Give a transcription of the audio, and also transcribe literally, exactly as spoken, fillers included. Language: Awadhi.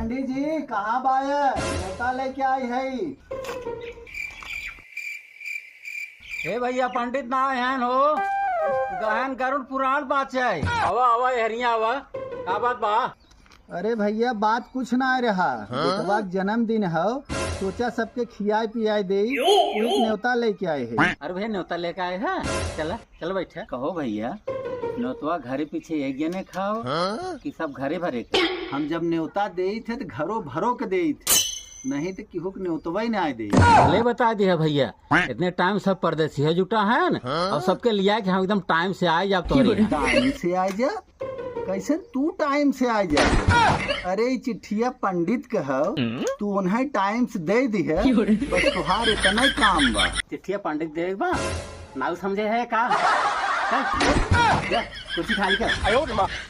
पंडित जी, कहाँ बाय? नेवता लेके आई है। ए भइया, पंडित ना आए हैं हो, गहन गरुड़ पुराण बाँचे। आवा, आवा, एहरिया आवा, का बात बा? अरे भइया, बात कुछ ना रहा। हाँ? बेटवा के जन्मदिन हौ, सोचा सबके खियाए पियाए देई, एक नेवता लेके आए है। अरे भइया, नेवता लेके आए हैं, चला। चल बैठा। कहो भइया, नेवतवा घरे पीछे एक जने खाओ हाँ? कि सब घरे भरे के? हम जब नेवता देइत है तो घरो भरो के देइत है, नहीं तो केहू के नेवतवा ही ना दे। भले बता दिया भइया, इतने टाइम सब परदेसी है जुटा है न, हाँ? और सबके लिया कि हम एकदम टाइम से आए जाब तोहरे यहाँ। टाइम से आए जा? कैसे तू टाइम से आए जा? अरे, ई चिट्ठिया पंडित के हौ, तू उन्हें टाइम से दे दिहे, बस तोहार इतना ही काम बा। चिट्ठिया पंडित देवे के बा, नाऊ समझे है का? चल, जा, कुर्सी खाली कर।